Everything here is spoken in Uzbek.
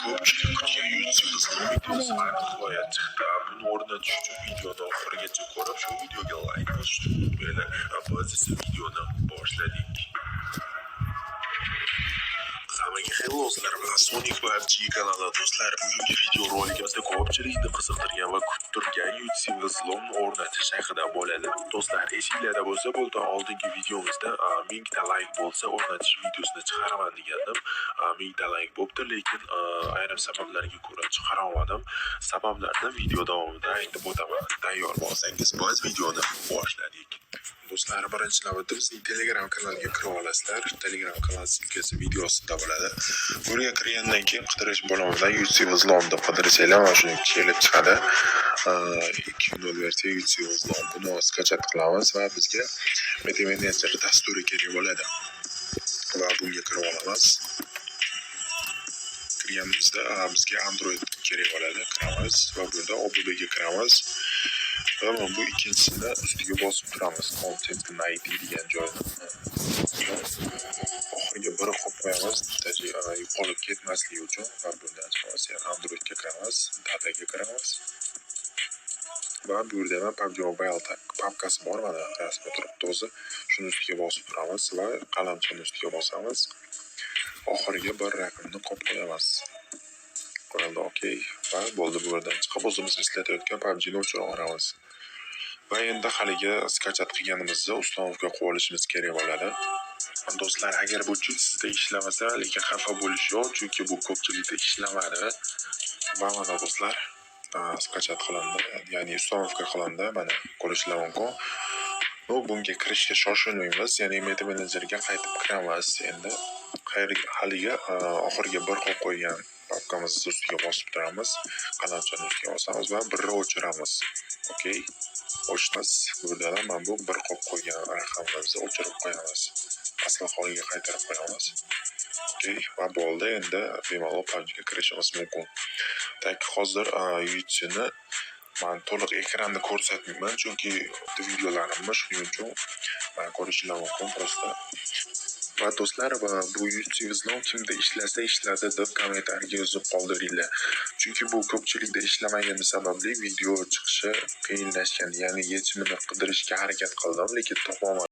Ko'pchilik kutgan UC Взлом videosi va nihoyat chiqdi. Buni o'rnatish uchun videoni oxirigacha ko'rib, shu videoga layk bosishni unutmanglar. Biz esa videoni boshladik. Hammaga hello, sizlar bilan Sonic PUBG kanali, do'stlar. Bugungi video roligimizda ko'pchilikni qiziqtirgan va kuttirgan UC Взлом ni o'rnatish haqida bo'ladi. Do'stlar, esinglarda bo'lsa, bundan oldingi videomizda 1000 ta layk bo'lsa, o'rnatish videosini chiqaraman degandim. 1000 ta layk bo'libdi, lekin ayrim sabablarga ko'ra chiqara olmadim. Sabablarni video davomida aytib o'taman. Tayyor bo'lsangiz, biz videoni boshladik. Do'stlar, birinchi navbatda bizning Telegram kanaliga kirib olasizlar. Telegram kanal ссылка si video ostida bo'ladi. Bu yerga kirgandan keyin qidirish bo'limidan UC Взлом deb qidirsanglar, mana shuni kelib chiqadi. 2.0 versiya UC Взлом. Buni скачать qilamiz va bizga Media Manager dasturi kerak bo'ladi. Va bunga kirib olamiz. Kirganimizda bizga Android kerak bo'ladi. Kiramiz va bu yerda ОББ ga kiramiz. Va mana bu ikkinchisini ustiga bosib turamiz. Content ID degan joyni. Oxiriga biri qo'yib qo'yamiz, даже yo'qolib ketmasligi uchun. Va bundan chiqamiz, yana Androidga kiramiz, dataga kiramiz. Va bu yerda ham PUBG Mobile papkasi bor, mana rasmi turibdi o'zi. Shuni ustiga bosib turamiz va qalamchani ustiga bosamiz. Oxiriga bir raqamni qo'yib qo'yamiz. Qo'yildi, okey. Va bo'ldi, bu yerdan chiqib o'zimiz ishlatayotgan PUBGni o'chirib yuboramiz. Va endi haligi скачать qilganimizni установка qilib olishimiz kerak bo'ladi. Do'stlar, agar bu чит sizda ishlamasa, lekin xafa bo'lish yo'q, chunki bu ko'pchilikda ishlamadi. Va mana, do'stlar, скачать qilindi, ya'ni установка qilindi, mana ko'rishlar mumkin. Ну, bunga kirishga shoshilmaymiz, ya'ni Media Managerga qaytib kiramiz. Endi haligi oxiriga bir qo'yib qo'ygan papkamizni ustiga bosib turamiz, qalamchani ustiga bosamiz va birni o'chiramiz. Okey, o'chamiz. Bu yerda ham mana bu bir qo'yib qo'ygan raqamimizni o'chirib qo'yamiz, asl holiga qaytarib qo'yamiz. Okey, va bo'ldi. Endi bemalol PUBGga kirishimiz mumkin. Так, hozir UCni man to'liq ekranda ko'rsatmayman, chunki videolarimni, shuning uchun man ko'rishinglar mumkin просто. Va do'stlar, va bu UC Взлом kimda ishlasa, ishladi deb kommentariyga yozib qoldiringlar, chunki bu ko'pchilikda ishlamagani sababli video chiqishi qiyinlashgan, ya'ni yechimini qidirishga harakat qildim, lekin topolmadim.